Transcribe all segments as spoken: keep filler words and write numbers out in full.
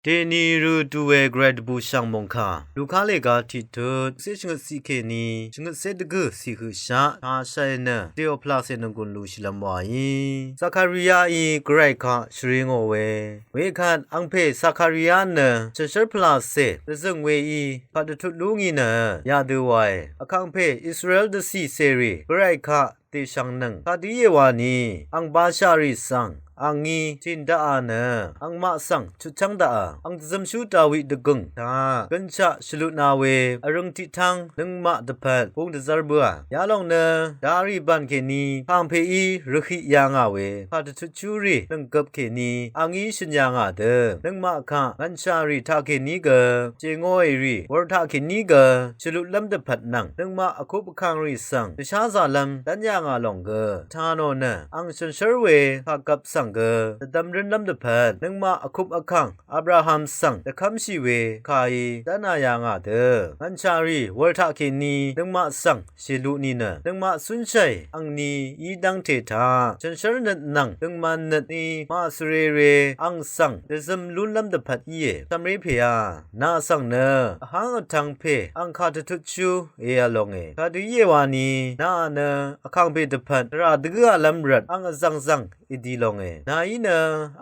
Dèni rø du we gvray dvbùshv̀ng mòngkà Luka lèga tiqtut cé shvngøt ciq kèní shvngøt cé dvgø̀ ciq høqshaq taq shàì nø dèò pvlàcè nònggùn lushìlv́m wàí. Zakariaí gvray kaq shvri ngò we. Wekvt angpè Zakaria nø shànshv́r pvlàcè dvzø̀ng weí kaq dvtut lú ngì nø yadø wàe. Vkàngpè Israel dvcì cèrì gvray kaq dèshvngnøng kadø íe wani ang bashà rì svng angí tìn daqà nø angmaq svng chutchv́ng daqà ang dvzømshú Dawi dvgø̀ng taq gønshaq shvlutna we vrøng tiqtv́ng nøngmaq dvpvt bung dvzv́r bǿà. Yalòng nø darì bàn kèní vkàngpèí rvhiq yà ngà we kaq dvtutshúrì lv̀nggøp kèní angí shø̀n yà ngà dø nøngmaq kaq ngv̀nshà rì taqkèní gø jèngóì rì wur taqkèní gø shvlutlv́m dvpvt nvng nøngmaq vkup vkàngrì svng dvsházàlv́m dv́n yà ngà lòng gø tà nò nø ang shànshv́r we kàgvp svng gø dvdvm rǿnlv́m dvpvt nøngmaq vkup vkàng Abraham svng dvkv́mshì we kàí dv́na yà ngà dø ngv̀nshà rì wur taqkèní nøngmaq svng shèlu nìnø nøngmaq cúnshàì angni í dv́ngte taq shànshv́r nøt nvng døngman nøt í màsvrere ang svng dvzøm lúnlv́m dvpvt íe. Cv̀mré pèá nà svng nø vháng vtv̄ng pè ang kaq dvtutshú èv̄l longe. Kadø íe wani nà nø vkàngpè dvpvt tvrà dvgǿalv́m rvt ang vzv̀ngzv̀ng èdi longe. Nàí nø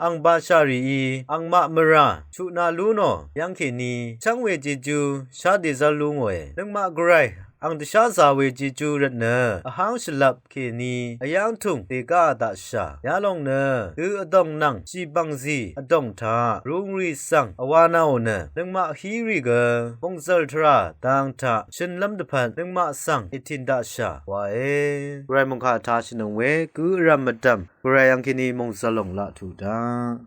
ang bashà rìí angmaq mvrà chutna lú nò yv́ng kèní chv́ng we jejú shá dèzv́r lú ngòe. Nøngmaq gvray ang dvsházā we jejú rvtnø vháng shvlvp kèní vyv́ng tùng dègáà daqshà. Yalòng nø dø vdòng nvng shìbv̀ngzì vdòng taq rūngrì svng vwānaò nø nøngmaq hírì gø mòngzv̀l tvrà dang taq shønlv́m dvpvt nøngmaq svng ètìn daqshà wae. Gvray mòngkà taq shvnøng we gǿ vrv̀m mvdv̀m gvray angkèní mòngzv̀l lòng laq tuq daq